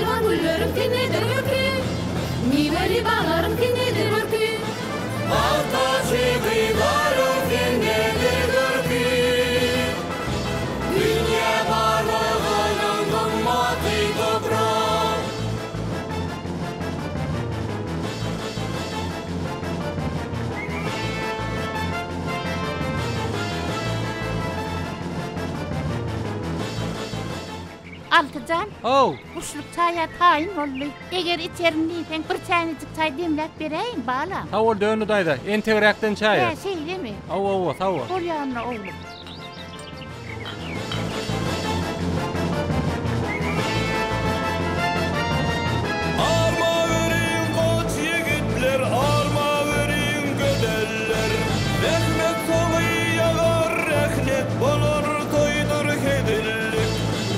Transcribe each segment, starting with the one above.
Al-elwan gülleriň tenedir örki, Miweli baglaryň tenedir örki. Pagtaçy gyzlaryň tenedir görki, Dünýä barlygynyň gymmaty toprak. Altyjan. How. Guşluk çaýa taýyn boldy. Eger içerin diýseň, bir çäýnejik çaý demläp beräýin, balam. Sag bol, Döndi daýza. Entegräkden çaýa. Hä, şeýlemi? Hawa, hawa, sag bol. Bolýa onda, oglum. Armaweriň goç ýigitler, armaweriň gözeller. Zähmet soňy ýagar rehnet, bolar toýdur hezillik.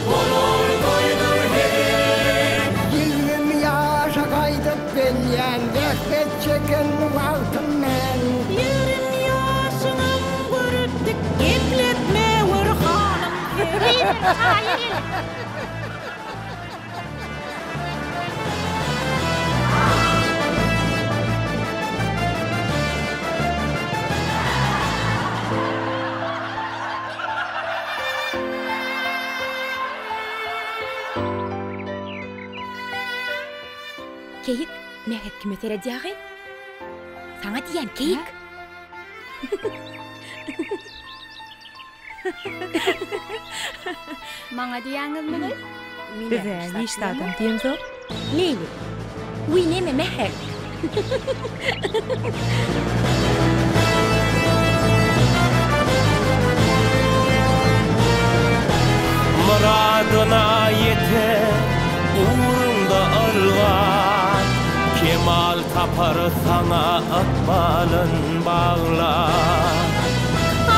Bolar toýdur hezillik. 20 ýaşa gaýdyp gelýän, zähmet çeken wagtym men. 20 ýaşyňam görüpdik, gepletme gör halyň sen. Gyzym, çaýa gel. Keýik, Mähek kime seredýägi? Saňa diýýän, Keýik! Maňa diýýäňizmi gyz? Bize hiç zadam diýemzok. Meýli. Wiý neme Mähek? Myradyna ýeter ugrunda ylgar, Kemal tapar saňa ykbalyn baglar.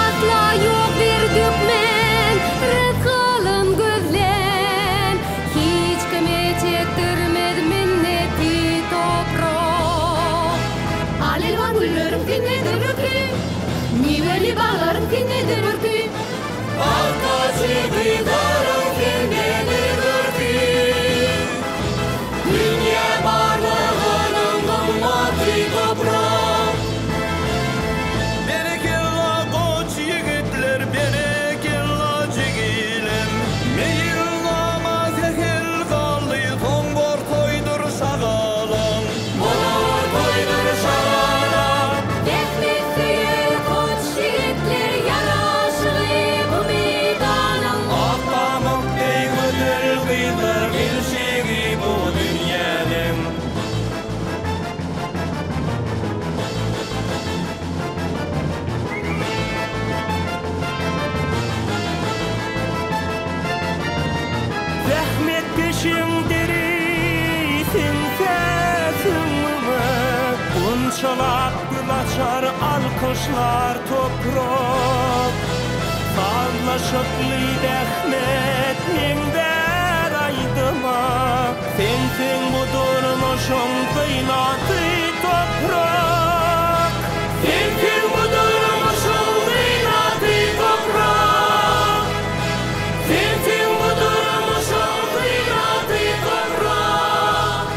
Asla ýok bir dökmen, rysgalyn gözlän, Hiç kime çekdirmez minneti toprak. Al-elwan gülleriň tenedir örki, Miweli baglaryň tenedir örki. Pagtaçy gyzlaryň tenedir örki, Dünýä barlygynyň gymmaty toprak. Berekella goç ýigitler, berekella jigilem. Meýilnama sähel galdy, soň bor toýdur şagalaň. Bolar toýdur şagalaň. Zähmet söýer goç ýigitler, ýaraşygy bu meýdanyň. Ak pamyk deý gözel gyzlar, gelşigi bu dünýäniň. Zähmet peşiň deri siňse süňňüňe, Gunçalap gül açar alkyşlar toprak. Sazlaşykly zähmet meňzär aýdyma, Sensiň bu durmuşyň zynaty toprak. Sensiň bu durmuşyň zynaty toprak. Sensiň bu durmuşyň zynaty toprak.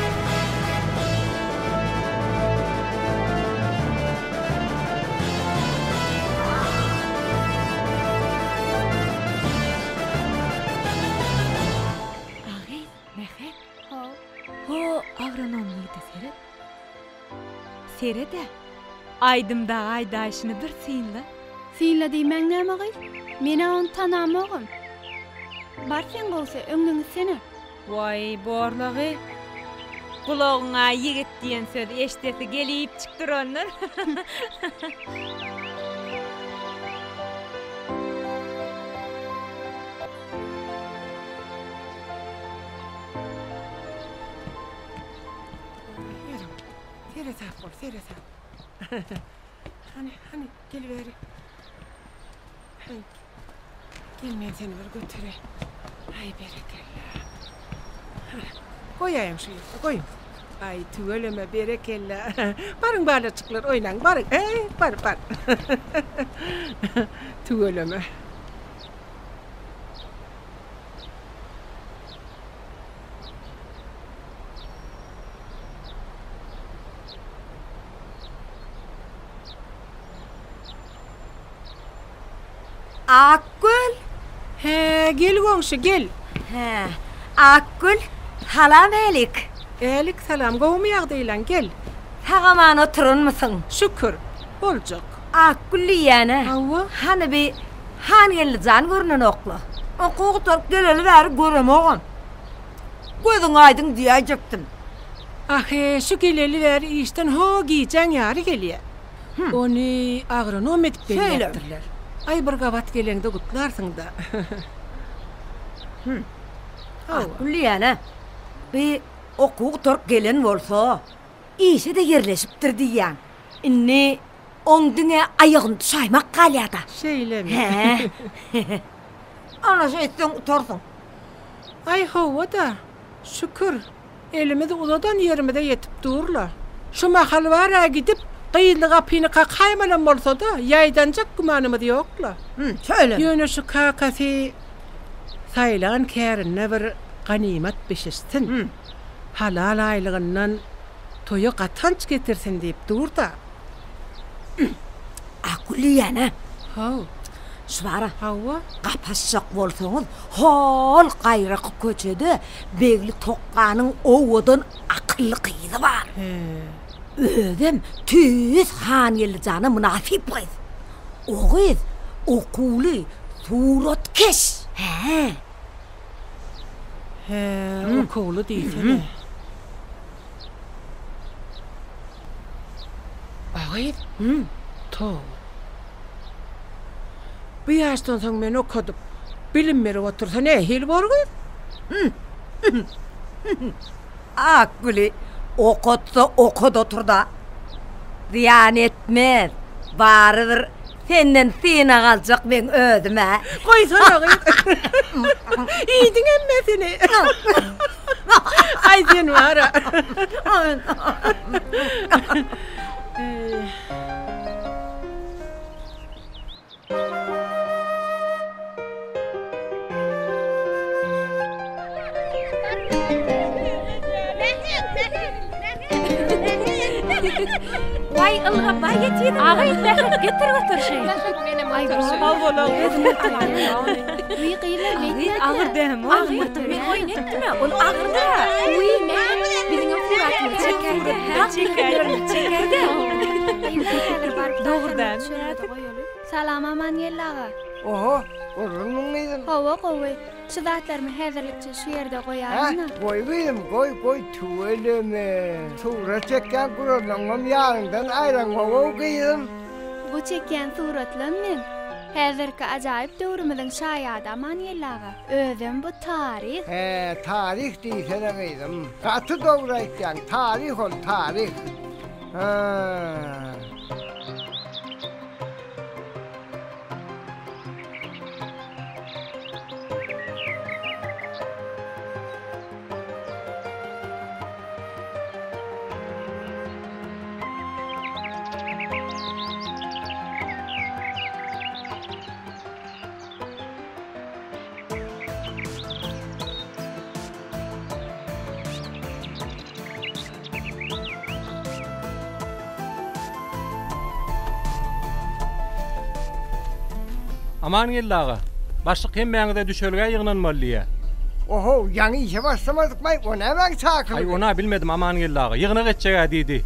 Agyz, Mähek. How. Ho, agronom ýigide seret. Seret-ä. Aýdymdagy aýdaýşyny bir synla. Synla diýmäň näme gyz? Men-ä ony tanamogam. Bar sen gowsy, öňden gitsene. Waý, borlagy. Gulagyňa ýigit diýen söz eşdesi gelipjik durandyr. Ýörüň. Seresap bol, seresap. Hany, hany, gel bäri. Hany, gel men seni bir götereýin. Aý, berekella. Hany, goýaýyň şu ýerde, goýuň. Aý, tüweleme, berekella. Baryň balajyklar, oýnaň, baryň. Eý, bar, bar. Tüweleme. Akgül! Hä, gel goňşy, gel. Hä, Akgül, salam älik. Älik salam, gowumy ýagdaýlaň, gel. Sag-aman oturanmysyň? Şükür, boljak. Akgül diýýän-ä. Hawa. Hany bi Hangeldi jan görnenok-la. Okuw gutaryp geleli bäri göremogam. Gözüň aýdyň diýäýjekdim. Ahe, şu geleli bäri işden ho gijäň ýary gelýä. Ony agronom edip belläpdirler. Aý bir gabat geleňde gutlarsyň-da. Akgül diýýän-ä. Bi okuw gutaryp gelen bolsa, işe-de ýerleşipdir diýýäň. Indi oň diňe aýagyny düşaýmak galýa-da. Şeýlemi? Hä. Ana şeýtseň utarsyň. Aý hawa-da, şükür, elimizi uzadan ýerimize ýetip dur-la. Şu mahal bar-a gidip, gyzly gapyny kakaýmalam bolsa-da, ýaýdanjak gümanymyz ýok-la. Hüm, şeýlemi? Ýöne şu kakasy saýlan kärinde bir ganymat bişişsin, halal aýlygyndan toýa gatanç getirsin diýip dur-da. Akgül diýýän-ä. Haw. Şu bar-a. Hawa. Gapyşjak bolsaňyz, hol gaýraky köçede Begli tokganyň owadan akylly gyzy bar. He. Özem tüýs Hangeldi jana mynasyp gyz. O gyz okuwly, suratkeş. Hä. Hä, okuwly diýsene. A gyz? Toba. Bu ýaşdan soň meni okadyp, bilim berip otursa nähili bor gyz? Akgüli okatsa okat otur-da. Zyýan etmez. Barybir senden synag aljak meň özüm-ä. Goýsana gyz. Iýdiň hemmesini. Aý sen bar-a. Waý ylga baý ýetidiň. Agay mähek getir otur şeý. Aý Sag boluň. Wiý gyzlar beýtmäkä. Agyr dämi ol? Men oýun etdim-ä, ol agyr-da. Wiý mähek biziňem suratymyzy çekäýdä. Çekäýdä. Çekäýdä. Gyzlar häzir baryp Dogry dämi? Şurada goýaly. Salam Amangeldi aga. Oho, gurrunmyň gyzym? Hawa gowy. Şu zatlarymy häzirlikçe şu ýerde goýaýyn-a. Hä, goý gyzym, goý, goý, tüweleme. Surat çekýän gurallaňňam ýanyňdan aýraňogow gyzym. Bu çekýän suratlam meň. Häzirki ajaýyp döwrümiziň şaýady Amangeldi aga. Özem bu taryh. Hä, taryh diýsene gyzym. Gaty dogry aýtýaň, taryh ol, taryh. Hä. Amangeldi aga, başlyk hemmäňize düşelgä ýygnanmaly diýýä. Ohow, ýaňy işe başlamadykmaý, o nämäň çakylygy? Aý, on-a bilmedim, Amangeldi aga, ýygnak etjeg-ä diýdi.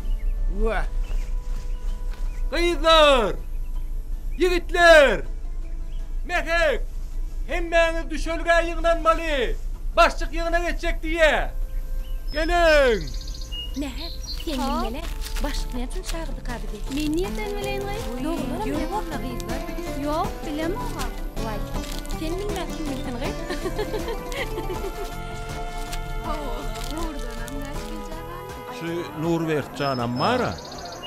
Wah. Gyzlar! Ýigitler! Mähek! Hemmäňiz düşelgä ýygnanmaly! Başlyk ýygnak etjek diýýä! Geliň! Mähek, sen bilmeli. Başlyk näme üçin çagyrdyka bizi? Men nirden bileýin gyz? Dogrudanam bileňokla gyzlar. Ýok, bilemog-a. Waý, sen bilmän kim bilsin gyz? Hawa, Nurdanam näçe gijä galdy? Şu Nurberdi janam bar-a,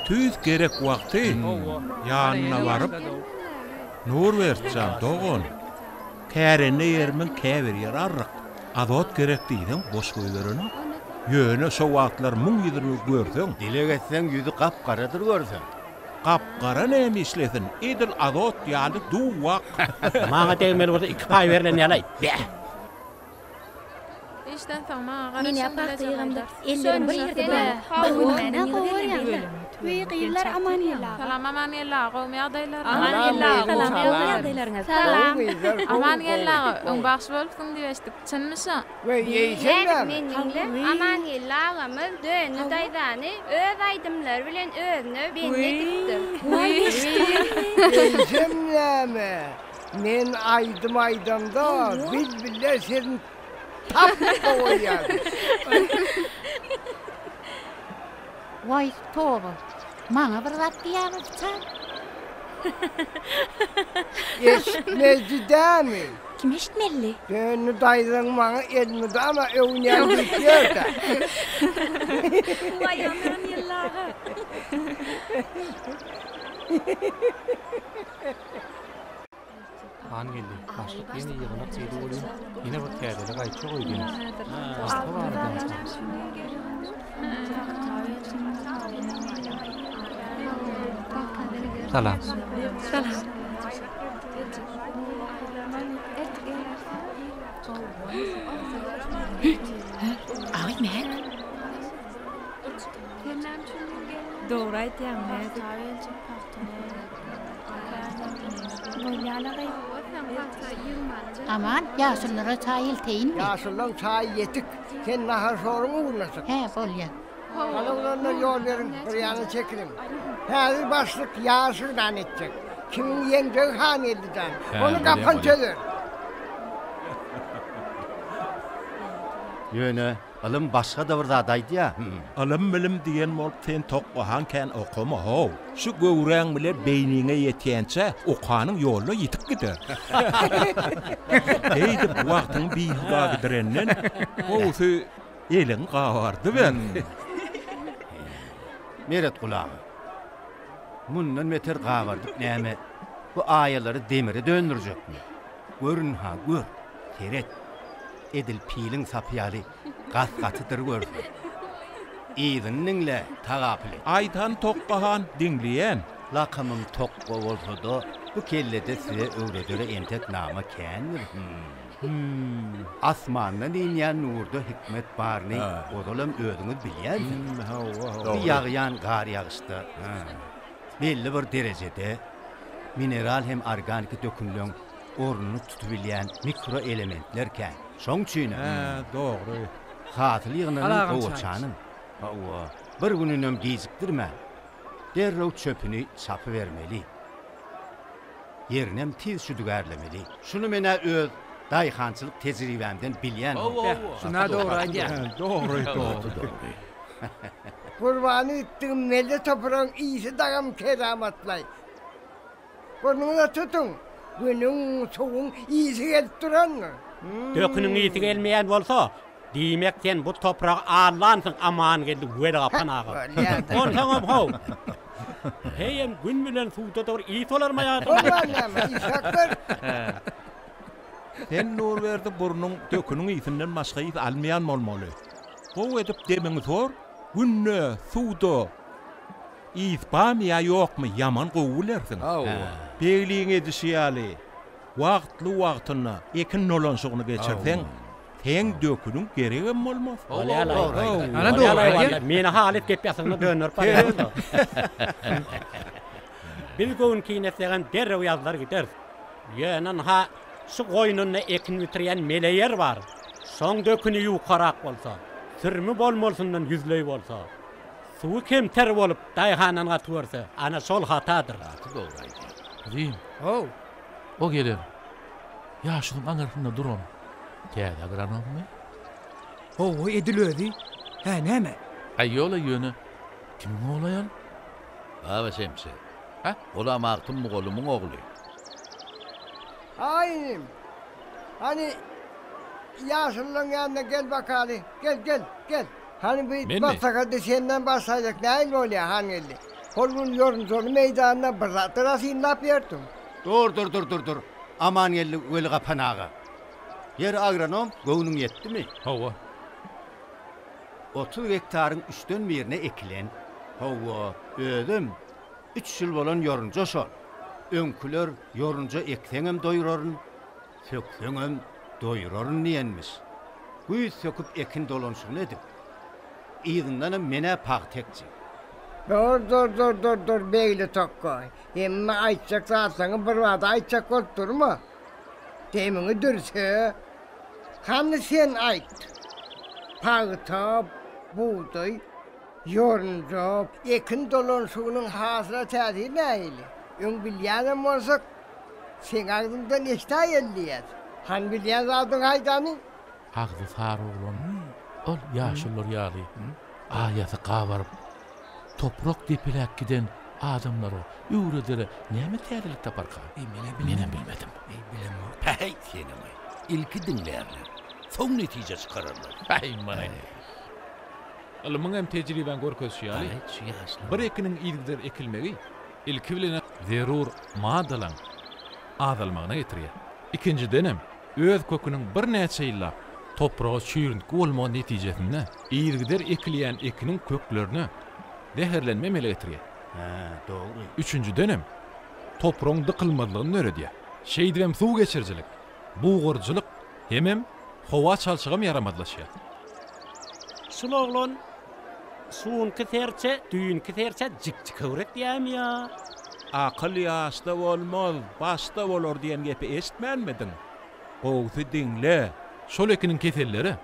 tüýs gerek wagty ýanyna baryp, Nurberdi jan, dogan, Kärende ýerimiň käbir ýeri arryk. Azot gerek diýseň boş goýberenok. Ýöne şo wagtlar muň ýüzüni görseň. Dileg etseň ýüzi gap-garadyr görseň. Gap-gara näme işlesin, edil azot ýaly duw-ak. Maňa degmeli bolsa iki paý berlen ýaly-aý. Bäh! Işden soň maňa Men garaşyň pagta bileje ýygamda gaýdarys. ellerim bir ýerde durman, bir günmäne gowarýan. Wiý gyzlar Amangeldi aga. Salam Amangeldi aga gowmy ýagdaýlaryňyz? Amangeldi aga Salam, gowy gowy ýagdaýlaryňyz? Salam. Amangeldi aga öň bagşy bolupsyň diýip eşitdik. Çynmy şo? Weý eýsem Nädip näme? men diňle Amangeldi agamyz Döndi daýzany öz aýdymlary bilen özüne bendi edipdir. Eýsem näme? Men aýdym aýdamda bilbiller sesini tapyp goýýardy. Waý, toba. Maňa bir zat diýýärmi bu çal? Eşitmezdi dämi? Kim eşitmelidi? Döndi daýzaň maňa elmydama öwünýän diýip ýör-dä. Waý, Amangeldi aga. Han geldi. Başlyk ýene ýygnak diýdi welin, ýene bir täzelik aýtjak öýdýän. Pagta barada. Salam. Salam. Aý, Mäk. Dogry aýdýaň, Näzik. Aman, ýaşululara çaý elteýinmi? Ýaşululaň çaýy ýetik. Sen nahar-şoruň ugruna çyk. Hä, bolýa. Hany oglanlar ýol beriň, bir ýana çekiliň. Häzir başlyk ýaryş yglan etjek. Kimiň ýeňjegi Hangeldi jan. Ony gapan çözer. Ýöne Ylym başga-da bir zat aýdýa, hüm. Ylym-bilim diýen bolup sen tokgahan kän okama, how. Şu göwräň bile beýniňe ýetýänçä okanyň ýolda ýitip gider. Beýdip wagtyňy bihuda gidirenden, gowusy eliňi gabardyber. Meretguly aga, mundan beter gabardyp näme, bu aýalary demire döndürjekmi? Gör ynha, gör, seret. Edil piliň sapy ýaly gas-gatydyr görseň. Yzyny diňle, tagapyl et. Aýt hany Tokga han, diňleýän. Lakamym Tokga bolsa-da, bu kellede size öwredere entek nama kändir, hüm. Asmandan inýän nurda hikmet baryny ozalam özüňiz bilýänsiňiz. Bu ýagýan gar-ýagyşda, belli bir derejede mineral hem organiki dökünleň ornuny tutubilýän mikroelementler kän. Şoň üçinem. Hä, dogry. Hasyl ýygnanan gowaçanyň, hawa, bir gününem gijikdirmän, derrew çöpüni çapybermeli. Ýerinem tiz şüdügärlemeli. Şuny men-ä öz daýhançylyk tejribämden bilýän. Hawa, şun-a dogry aýdýaň. Dogry, dogry. Gurbany gitdigim mele topragyň ysy dagam keramatlaý. Burnuňyza tutuň, Günüň, suwuň ysy gelip durandyr. Döküniň ysy gelmeýän bolsa, diýmek sen bu topragy aldansyň Amangeldi Weligapan aga. Onsoňam how, heýem gün bilen suwda-da bir ys bolarmy ýa? Bolman näme, ys akar. Sen Nurberdi burnuň döküniň ysyndan başga ys almaýan bolmaly. Gowy edip demiňi sor, günde, suwda Ys barmy ýa ýokmy ýaman gowy bilersiň. Begliň edişi ýaly, wagtly-wagtynda ekin dolanyşygyny geçirseň, seň döküniň geregem bolmaz. Bolýa-laý, meni halys gep ýasygyna dönderip barýaňyz-da. Biz göwün kyn etsegem derrew ýazylar gideris. Ýöne ynha, şu goýnunda ekin bitirýän mele ýer bar. Şoň döküni ýukarak bolsa, sürümi bolmalysyndan ýüzleý bolsa, Suwy kemter bolup, daýhandan gaty görse, ana şol hatadyr. Gaty dogry aýdýaň. Uzyn. How. O gelen. Ýaşulyň aňyrsynda duran täze agronommy? Hawa, edil özi. Hä, näme? Aý, ýola ýöne kimiň ogly aýal? Baba Şemsi. Hä? Ol-a Magtym mugallymyň ogly. Aý inim. Hany, ýaşululaň ýanyna gel bakaly. Gel, gel, gel. Hany bu Menmi? maslahady senden başlaýjak nähili bolýa, Hangeldi? Hol gün ýorunjaly meýdanda bir zatlar-a synlap ýördüň. Dur, dur, dur, dur, dur, Amangeldi Weligapan aga. Ýeri agronom, göwnüň ýetdimi? Hawa. 30 gektaryň üçden birine ekilen. Hawa, özem üç ýyl bolan ýorunja şol. Öňküler ýorunja ekseňem doýraryn, sökseňem doýraryn diýenmiş. Güýz söküp ekin dolanyşygyny edip, yzyndanam men-ä pagta ekjek. Dur, dur, dur, dur, dur, beýle tokga. Hemme aýtjak zatlaryňy birbada aýtjak bolup durma. Demiňi dürse. Hany sen aýt. Pagta, bugdaý, ýorunja, ekin dolanyşygynyň hasyla täsiri nähili? Öň bilýänem bolsak, seň agzyňdan eşidäýeli diýýäs. Hany bilýän zadyňy aýdany? Agzy sary oglan ol ýaşulular ýaly aýasy gabaryp, toprak depeläp giden adamlara öwredere näme täzelik taparka? Menem bilmedim. Päheý, senem-aý. Ilki diňlärler, soň netije çykararlar. Päheý, muny. Ylmyň hem tejribäň görkezişi ýaly, bir ekiniň yzygider ekilmegi ilki bilen-ä zerur maddalaň azalmagyna getirýär. Ikinjidenem, öz köküniň birnäçe ýyllap topraga çüýrüntgi bolmagy netijesinde yzygider ekilýän ekiniň köklerine zäherlenme emele getirýär. Hä, dogry. Üçünjidenem, topragyň dykylmazlygyny döredýär. Şeýdibem suw geçirijilik, bugaryjylyk hemem howa çalşygam ýaramazlaşýar. Şul oglan şunky serçe düýnki serçä jik-jikewrek diýämi ýa? Akyl ýaşda bolmaz, başda bolar diýen gepi eşitmänmidiň? Gowusy diňle. Şol ekiniň kesellere,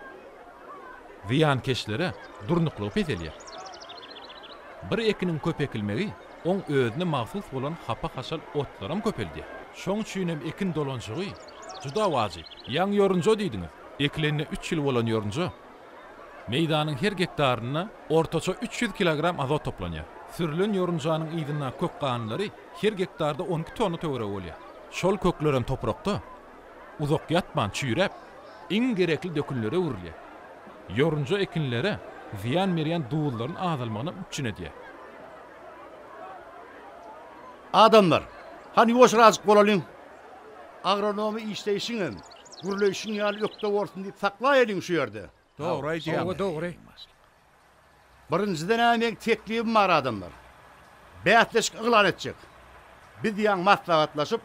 zyýankeşlere durnuklygy peselýär. Bir ekiniň köp ekilmegi oň özüne mahsus bolan hapa-haşal otlaram köpeldýär. Şoň üçinem ekin dolanyşygy juda wajyp. Ýaňy ýorunja diýdiňiz. Ekilenine üç ýyl bolan ýorunja meýdanyň her gektarynda ortaça 300 kilogram azot toplanýar. Sürlen ýorunjanyň yzyndaky kök ganlary her gektarda 12 tonna töweregi bolýar. Şol köklerem toprakda uzak ýatman çüýräp, iň gerekli dökünlere öwrülýär. Ýorunja ekinlere zyýan berýän duzlaryň azalmagyny üpjün edýär. Adamlar, hany ýuwaşrajyk bolalyň. Agronomy işleýşiňem, gürleýşiň ýaly ökde bolsun diýip saklaýalyň şu ýerde. Dogry aýdýaň. Hawa dogry. Birinjiden-ä meň teklibim bar adamlar. Bäsleşik yglan etjek. Biz ýaň maslahatlaşyp,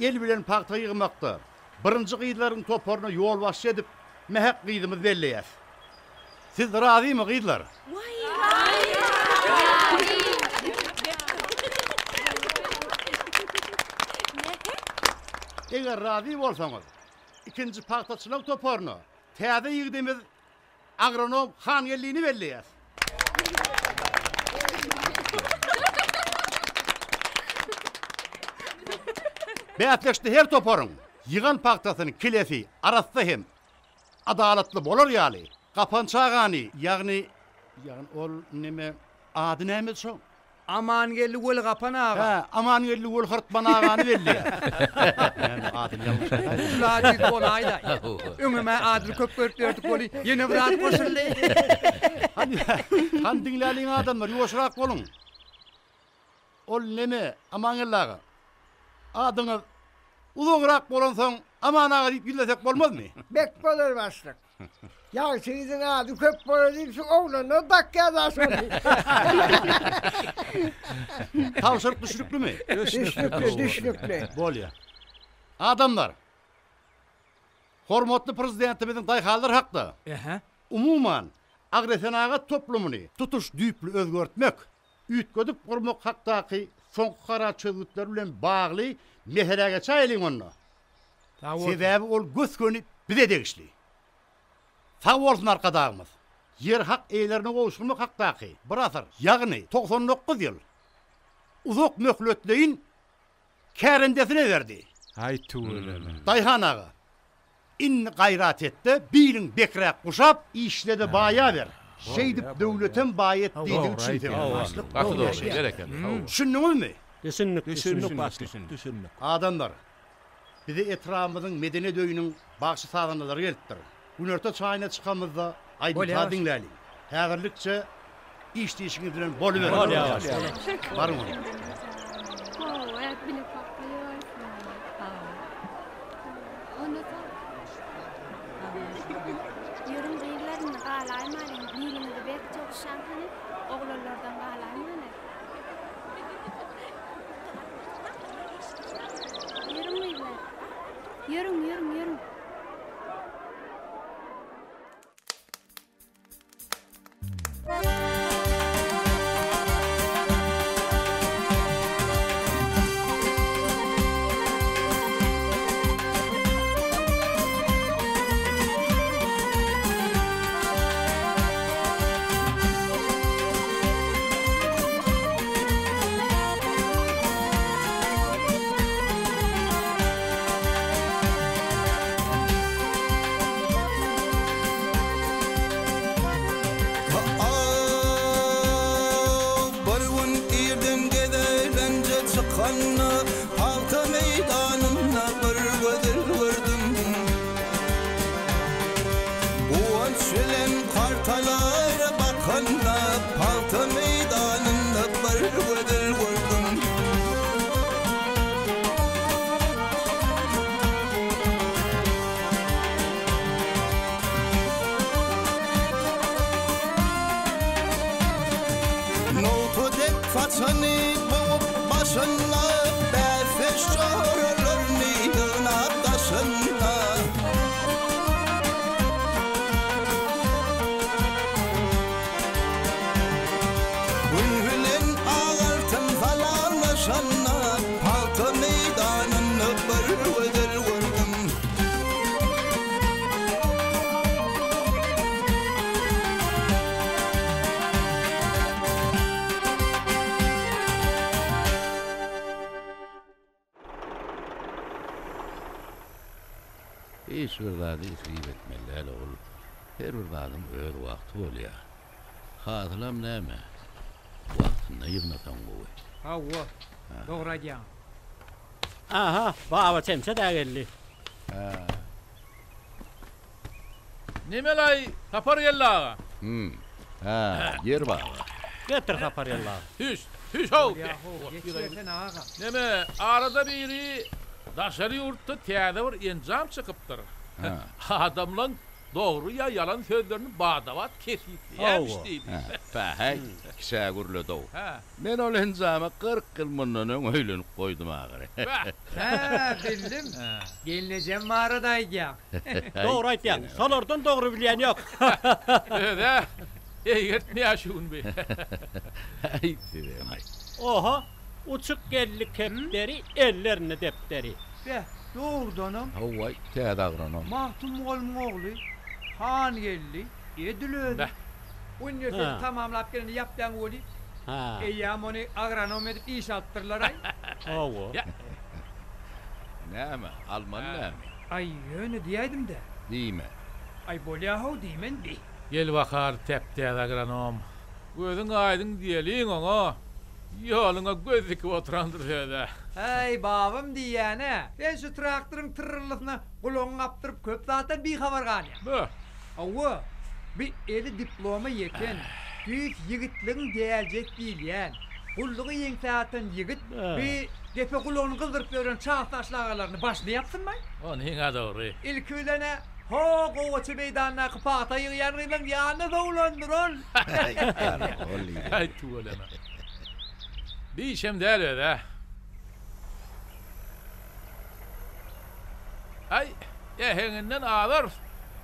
el bilen pagta ýygmakda birinji gyzlaryň toparyna ýolbaşçy edip Mähek gyzymyzy belleýäs. Siz razymy gyzlar? Eger razy bolsaňyz, ikinji pagtaçylar toparyna täze ýigidimiz agronom Hangeldini belleýäs. Bäsleşikde her toparyň ýygan pagtasynyň kilesi arassa hem adalatly bolar ýaly, gapan çagany, ýagny, ýagny ol neme, ady nämedi şoň? Amangeldi Welgapan aga. Hä, Amangeldi Welhyrtman agany belleýär. Näme, adyny ýalňyş aýdaýdym. Şul adyz bolaýda. Öňem-ä adyny köp görüp ýördük weli, ýene bir at goşuldy. Hany, hany diňläliň adamlar, ýuwaşrak boluň. Ol neme, Amangeldi aga, adyňyz uzagrak bolansoň Aman aga diýip ýüzlesek bolmazmy? Bek bolar başlyk. Ýagşy ýigidiň ady köp bolar diýip şu oglanlar dakýarlar şony. Tabşyryk düşnüklimi? Düşnükli, düşnükli. Bolýar. Adamlar, hormatly Prezidentimiziň daýhanlar hakda, umuman, agrosenagat toplumyny tutuş düýpli özgertmek, üýtgedip gurmak hakdaky soňky karar çözgütleri bilen bagly meselä geçäýeliň onda. Sebäbi ol gös-göni bize degişli. Sag bolsun Arkadagymyz! Ýer hak eýelerine gowşurmak hakdaky bir asyr, ýagny 99 ýyl uzak möhletleýin kärendesine berdi. Haý tüweleme. Daýhan aga, indi gaýrat et-de, biliň bekräk guşap, işle-de baýaber. Şeýdip döwletem baý et diýdigi üçin sen. Gaty dogry, berekella. Düşündiňizmi? Düşündik, Düşündik başlyk, düşündik. Adamlar, Bize etrabymyzyň medeniýet öýüniň bagşy-sazandalary gelipdir. Günorta çaýyna çykamyzda aýdym-saz diňläliň. Häzirlikçe iş-dişiňiz bilen boluberiň. Baryň onda. Ýörüň gyzlar indi galaýmalyň biliňizi berkje guşaň hany oglanlardan galaýmaly. Ýörüň gyzlar. Ýörüň, ýörüň, ýörüň. Bir gün irden gezelenje çykanda, Pagta meýdanynda bir gözel gördüm. Guwanç bilen kartalara bakanda, Pagta meýdanynda bir gözel gördüm. Nogta dek saçyny bogup başynda, Bäsdeş joralaryny ýygnap daşynda. Gün bilen ak altyn salamlaşanda, Pagta meýdanynda bir gözel gördüm. Hiç bir zady isrip etmeli däl ogul. Her bir zadyň öz wagty bolýar. Hasylam näme, wagtynda ýygnasaň gowy. Hawa, dogry aýdýaň. Aha, Baba çemçe-dä geldi. Hä. Nemelaý, Sapargeldi aga? Hüm. Hä, ýer baba. Getir Sapargeldi aga. Hüş, hüş-ow! Bolýa-how, geçibersene aga. Neme, arada biri daşary ýurtda täze bir enjam çykypdyr. Adamlaň dogry ýa ýalan sözlerini bada-bat kesgitleýärmiş diýdi. Päheý, kişä gürled-ow. Men ol enjama 40 ýyl mundan öň öýlenip goýdum ahyry. Hä, bildim. Gelnejem barada aýdýaň. Dogry aýtýaň. Şolardan dogry bilýän ýok. Öz-ä eýgertmeýär şu gün bi. Äý, sizem-aý. Oho, uçup geldi kepderi, ellerinde depderi. Beh, dogrudanam. Hawa-aý, täze agronom. Magtym mugallymyň ogly Hangeldi edil özi. Beh. Uniwersiteti tamamlap gelende ýapýaň weli, eýýäm ony agronom edip işe alypdyrlar-aý. Hawa. Näme, almaly näme? Aý, ýöne diýäýdim-dä. Diýme. Aý, bolýa-how, diýmen bi. Gel bakar täp-täze agronom. Gözüň aýdyň diýeliň oňa. Ýoluňa göz dikip oturandyr öz-ä. Äý, babam diýýän-ä. Sen şu traktoryň tyrryldysyna gulagyňy gapdyryp köp zatdan bihabar galýaň. Bö! Hawa, bi eli diploma ýeten, tüýs ýigitligiň däljesi diýilýän, gullugy ýeňsä atan ýigit bi gepe gulagyny gyzdyryp ýören çasdaşly agalaryny başyna ýapsynmaý. Onyň-a dogry. Ilki bilen-ä Ho, gowaça meýdandaky pagta ýygýan gyzlaň ýanyna sowlandyr ol. Aý, tüweleme. Bir işem däl öz-ä. Aý, äheňinden azarys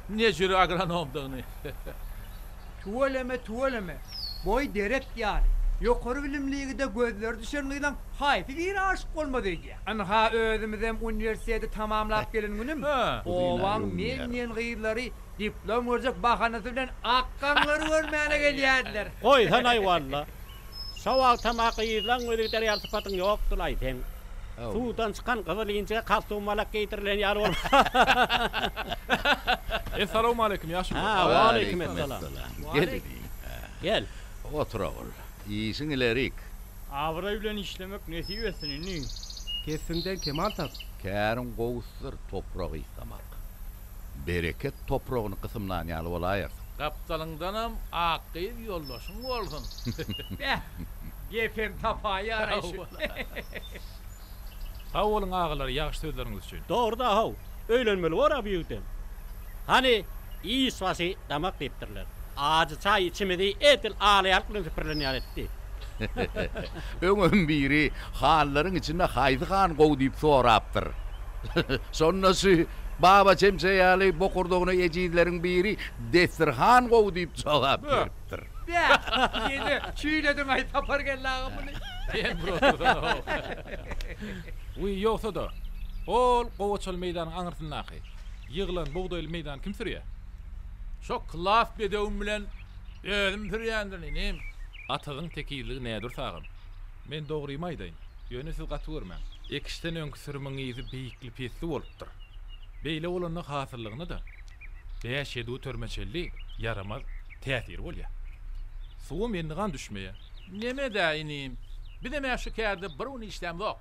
nejür agronomdygyny. Tüweleme, tüweleme. Boý derek ýaly. Ýokary bilimli ýigide gözleri düşen gyzlaň haýsy biri aşyk bolmaz öýdýäň? Ynha özümizem uniwersiteti tamamlap gelen günüm obaň men diýen gyzlary diplom görjek bahanasy bilen akgaňlary görmäne gelýärdiler. Goýsanaý walla. Şo wagtam-a gyzlaň gözi gider ýaly sypatyň ýokdy-laý seň. Suwdan çykan gyzyl injige kostum-malak geýdirilen ýaly bolup. Essalawmaleýkim ýaşulular. Hä, waleýkim essalam. Gel inim. Gel. Otur ogul. Işiň ilerik. Abraý bilen işlemek nesip etsin ini. Kesbiňden kemal tap. Käriň gowusydyr toprak ysgamak. Bereket topragyny gysymlan ýaly bolaýarsyň. Gapdalyňdanam ak gyz ýoldaşyň bolsun. Beh, gepem tapaýar-aý şu. Sag boluň agalar ýagşy sözleriňiz üçin. Dogry-da-how, öýlenmeli bor-a bu ýigidem. Hany, iş başy damak diýipdirler. Ajy çaý içimizi edil alaýalyk bilen süpürilen ýaly etdi. Öňem biri hanlaryň içinde haýsy han gowy diýip sorapdyr. Şonda şu Baba çemçe ýaly bokurdagyna ejizleriň biri Dessir han gowy diýip jogap beripdir. Bäh, ýene çüýlediň-aý Sapargeldi aga muny. Sen bir otursana-ow. Wiý, ýogsa-da, hol gowaçaly meýdanyň aňyrsyndaky ýyglan bugdaýly meýdany kim sürýär? Şo klas bedewim bilen özüm sürýändirin, inim. Atyzyň tekizligi nädürs agam. Men dogrymy aýdaýyn, ýöne siz gaty görmäň. Ekişden öňki sürümiň yzy beýikli-pesli bolupdyr. Beýle bolanda hasyllygyna-da bäş-ýedi göterime çenli ýaramaz täsiri bolýar. Suwam endigan düşmeýär. Neme-dä, inim, bizem-ä şu kärde bir gün işlämzok.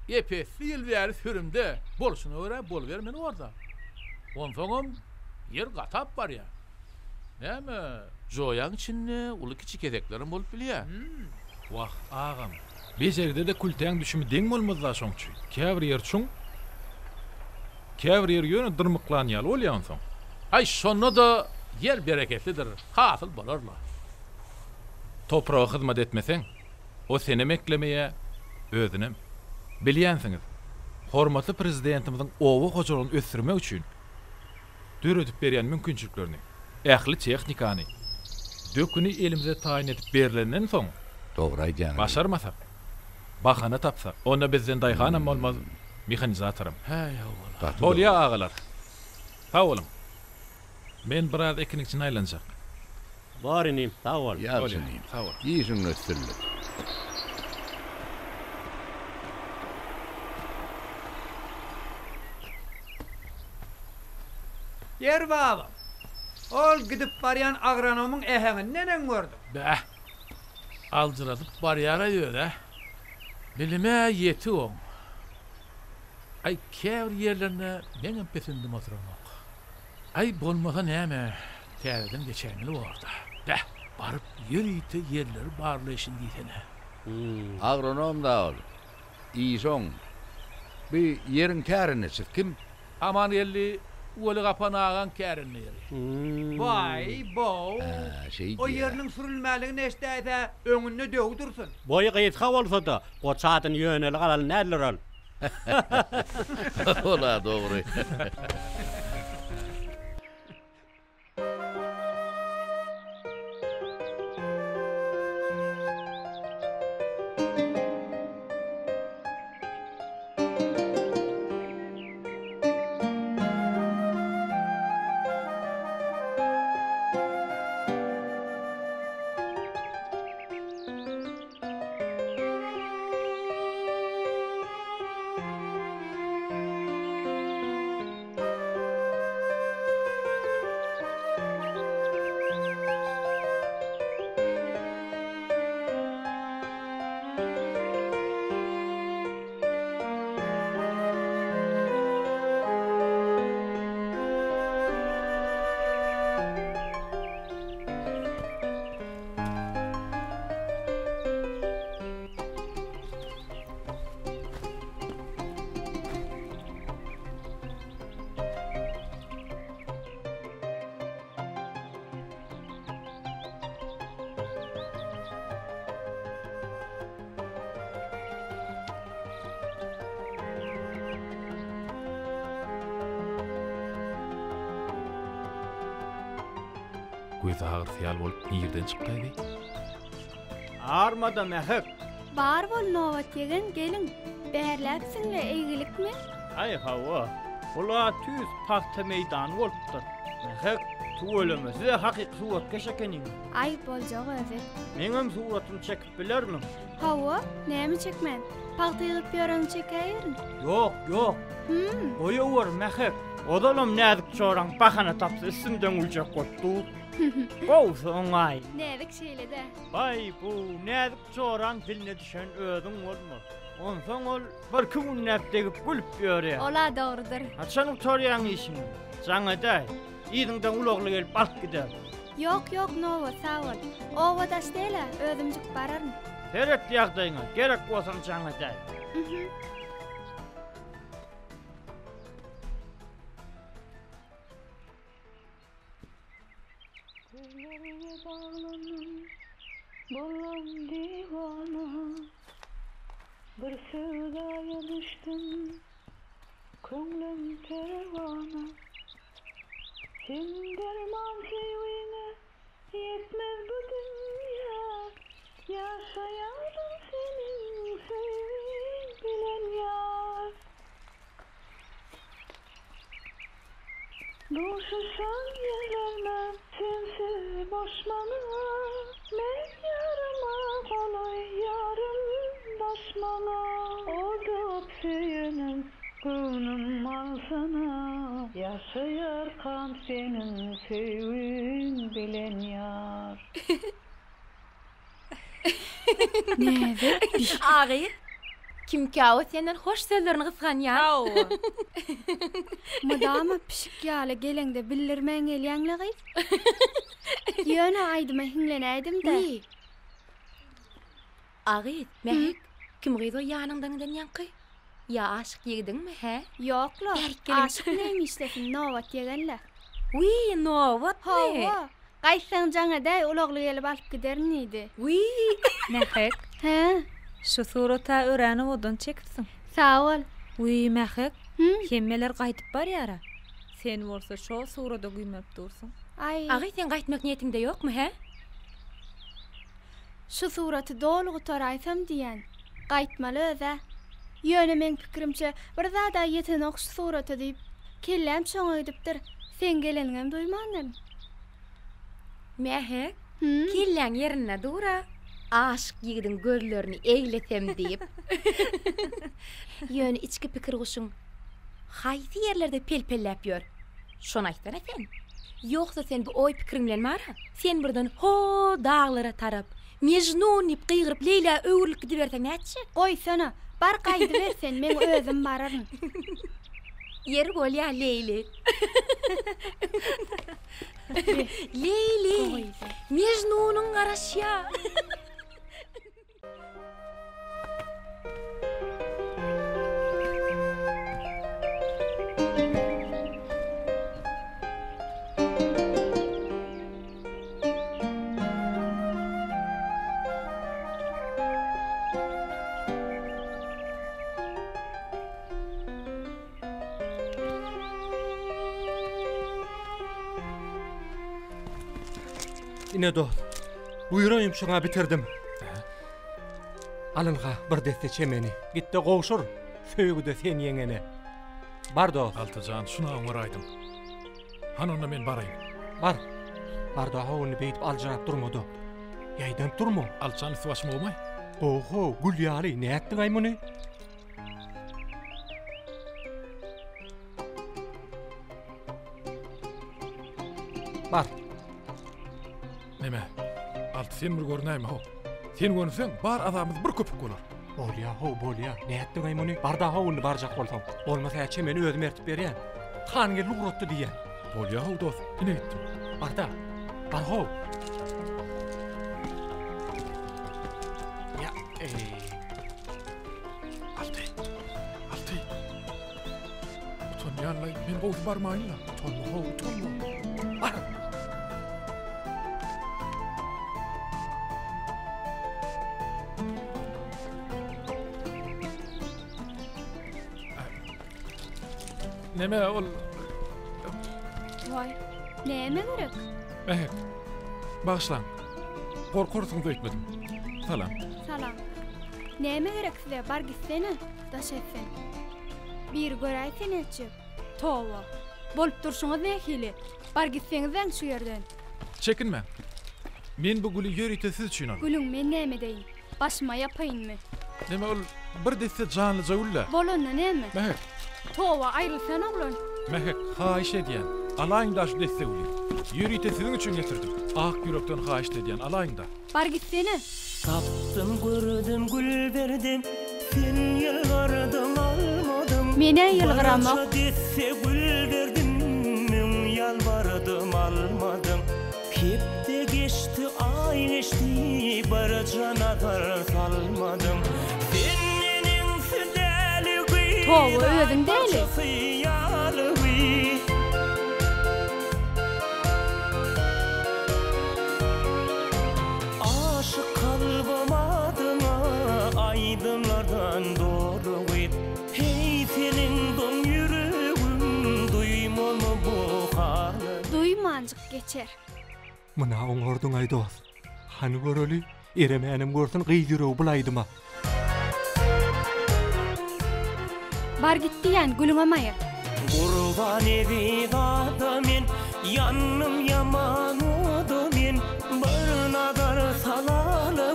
Ep-esli ýyl bäri sürümde, bolşuna görä bolubermeli bor-da. Onsoňam ýer gatap barýar. Näme, joýaň içinde uly-kiçi keseklerem bolup bilýär. Wah, agam, bejergide-de kültäň düşümi deň bolmaz-da şoň üçin. Käbir ýeri çuň, käbir ýeri ýöne dyrmyklan ýaly bolýar onsoň. Aý, şonda-da ýer bereketlidir, hasyl bolar-la. Topraga hyzmat etmeseň, o senem eklemeýär, özünem. Bilýänsiňiz, hormatly Prezidentimiziň oba hojalygyny ösdürmek üçin döredip berýän mümkinçiliklerini, ähli tehnikany, döküni elimize taýyn edip berlenden soň, Dogry aýdýaňyz. başarmasak, bahana tapsak, onda bizden daýhanam bolmaz, mehanizatoram. Häý, hawa-la. Gaty dogry. Bolýa, agalar. Sag boluň. Men biraz ekiniň içine aýlanjak. Bor inim, sag bol. Ýagşy inim. Sag bol. Işiňde üstünlik. Ýer babam, ol gidip barýan agronomyň äheňini neneň gördüň? Bäh, aljyradyp barýar-aý öz-ä. Bilime ýetik oň. Aý, käbir ýerlerinde meňem pisindim oturanok. Aý, bolmasa näme, täzeden geçäýmeli bor-da. Bäh, baryp ýörite ýerleri barlaýşyn diýsene. Agronom-da ol. Işi oň. Bu ýeriň kärendeçisi kim? Amangeldi Weli Gapan agaň kärende ýeri. Waý, bow! Hä, şeý O diýýä. ýeriniň sürülmäligini eşidäýse, öňünde döw dursun. Boýy gysga bolsa-da, goç adyny ýöneli galaly däldir ol. Ol-a dogry. Göz agyrysy ýaly bolup nirden çykdaý bi? Armada mähek. Bar bol Nobat ýegen geliň. Bärläpsiň-le eýgilikmi? Aý hawa. Bul-a tüýs pagta meýdany bolupdyr. Mähek, tüweleme siz-ä hakyky suratkeş ekeniňiz. Aý boljak özi. Meňem suratymy çekip bilermiň? Hawa, näme çekmän. Pagta ýygyp ýöreni çekäýerin. Ýok, ýok. Hüm. Goýawer, Mähek. Ozalam Näzik çoraň bahana tapsa üstümden güljek bolup dur. Gowusy oňaý. Näzik şeýle-dä. Baý, bu Näzik çoraň diline düşen özüň bolma. Onsoň ol birki günläp degip gülüp ýörýär. Ol-a dogrudyr. Haçan gutarýaň işiňi? Jaň edäý. Yzyňdan ulagly gelip alyp gider. Ýok, ýok, Nobat, sag bol. Oba daş däl-ä, özümjik bararyn. Seret ýagdaýyňa, gerek bolsaň jaň edäý. Mhm. Gözleriňe baglandym, boldum diwana. Bir söwdaya düşdüm, köňlüm perwana. Seň derman söýgiňe ýetmez bu dünýä. Duşuşan ýerlermem sensiz boş maňa Men ýaryma golaý ýarym daş maňa Odup söýenim göwnüm alsana Ýaşaýarkam seniň söýgiň bilen ýar. Näzik bi. A gyz, kimkä o senden hoş sözlerini gysganýan? Hawa. Mydama pişik ýaly geleňde bildirmän gelýäň-le gyz. Ýöne aýdyma hiňlenäýdim-dä. Wiý. A gyz, Mähek, kim gyz o ýanyňdan giden ýaňky? Ýa aşyk ýigidiňmi, hä? Ýok-la, Bärik geliň. aşyk näme işlesin, nobat ýegen-le. Wiý, nobatmy? Hawa. Gaýtsaň jaň edäý, ulagly gelip alyp giderin diýdi. Wiý! Mähek. Hä? Şu surat-a örän owadan çekipsiň. Sag bol. Wiý, Mähek, hemmeler gaýdyp barýar-a. Sen bolsa şo surada güýmenip dursuň. Aý. Agy, seň gaýtmak niýetiňde ýokmy, hä? Şu suraty doly gutaraýsam diýýän. Gaýtmaly öz-ä. Ýöne meň pikirimçe bir zad-a ýetenok şu surata diýip, kelläm şoňa gidipdir. Seň geleniňem duýmandyryn. Mähek, kelläň ýerinde dur-a. Aşyk ýigidiň gözlerini eglesem diýip. Ýöne içki pikir guşuň haýsy ýerlerde pel-pelläp ýör? Şony aýtsana sen. Ýogsa sen bu oý-pikiriň bilen bar-a, sen birden ho daglara tarap, Mejnun diýip gygyryp Leýlä öwrülip gidiberseň nätjek? Goýsana, bar gaýdyber sen, meň özüm bararyn. Ýeri bolýa, Leýli. Leýli, Mejnunyň garaşýa. Ine dost, buýran ýumşuňa bitirdim. Alynha bir desse çemeni. Git-de gowşur, söýgüde sen ýeňene. Bar dost. Altyjan, şuna oňaraýdym. Hany onda men baraýyn. Bar. Bar-da how indi beýdip aljyrap durma-da. Ýaýdanyp durma. Altyjan üsti-başym gowumy? Gowy how, gül ýaly. Nätdiň-aý muny? Bar. Neme? Alty sen bir görünäýme how. Sen görünseň bar azabymyz bir köpük bolar. Bolýa how, bolýa. Nätdiňaý muny? Bar-da how indi barjak bolsaň. Bolmasa hä çemeni özüm ertip berýän. Hangeldi ugratdy diýýän. Bolýa how dost, ine gitdim. Bar-da. Bar how. Ýa, eý. Alty. Alty. Utanýan-laý, men gowusy barmaýyn-la. Utanma how, utanma. Bar. Neme ol? Waý, näme gerek? Mähek, bagyşlaň. Gorkarsyňyz öýtmedim. Salam. Salam. Näme gerek size, bar gitsene, daş etsen. Biri göräýse nätjek? Toba. Bolup durşuňyz nähili? Bar gitseňizläň şu ýerden. Çekinmäň. Men bu güli ýörite siz üçin aldym. Gülüň men näme edeýin? Başyma ýapaýynmy? Neme ol bir desse janlyja gül-dä. Bolanda näme? Mähek. Toba, aýrylsana oglan. Mähek, haýyş edýän, alaýyň-da şu desse güli. Ýörite siziň üçin getirdim. Ak ýürekden haýyşt edýän, alaýyň-da. Bar gitsene. Tapdym gördüm gül berdim Sen ýylgyrdyň almadyň Menä ýylgyramok. Barça desse gül berdim Müň ýalbardym almadyň Hepde geçdi aý geçdi Barja nazar salmadyň Sen neneňsi däli gyz Toba özüň däli. Parçasy ýaly gyz. Aşyk kalbym adyňa aýdymlardan doly gyz Heý seniň doň ýüregim duýmamy bu haly. Duýmanjyk geçer. Muna oňardyňaý dost. Hany göreli, Eremänem görsün gyz ýüregi bul aýdyma. Bar git diýýän, gülüňem aýyr. Gurban eziz ada men, Ýandym ýaman oda men, Bir nazar salaly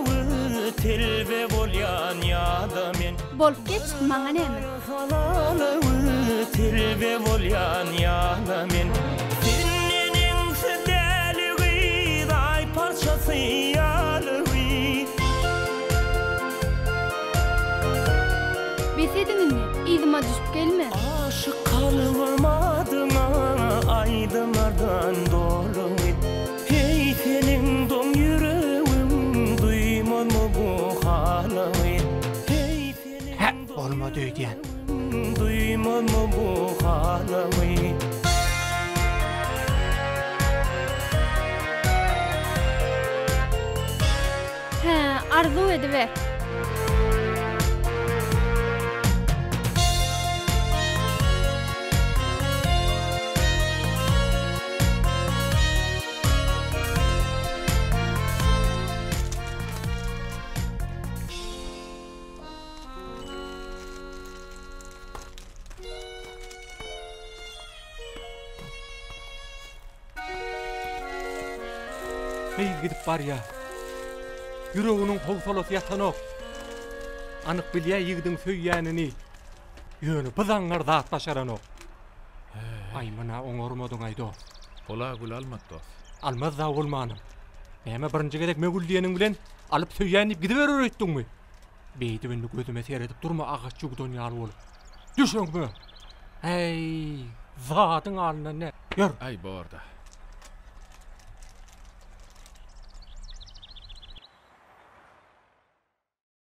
Telbe bolýan ýada men. Bolup geç, maňa näme? Salaly Telbe bolýan ýada men. Sen neneňsi däli gyz, Aý parçasy ýaly gyz. Bes ediň indi, yzyma düşüp gelme. Aşyk kalbym adyňa aýdymlardan doly. Heý seniň doň ýüregiň duýmazmy bu halyňy. Heý seniň Hä, bolmady öýdýän. Duýmazmy bu halyňy. Hä, arzuw ediber. Gyz gidip barýar. Ýüreginiň howsalasy ýatanok. Anyk bilýär ýigidiň söýýänini. Ýöne bu zaňňar zat başaranok. Aý, muna oňarmadyň-aý, dost. Ol-a gül almady, dost. Almaz-da bolmanam. Näme birinji gezek me gül diýeniň bilen alyp söýýän diýip gidiberer öýtdüňmi? Beýdip indi gözüme seredip durma agaç ýuwdan ýaly bolup. Düş öňüme! Äý, zadyň alyndan nä? Ýör! Aý, bor-da.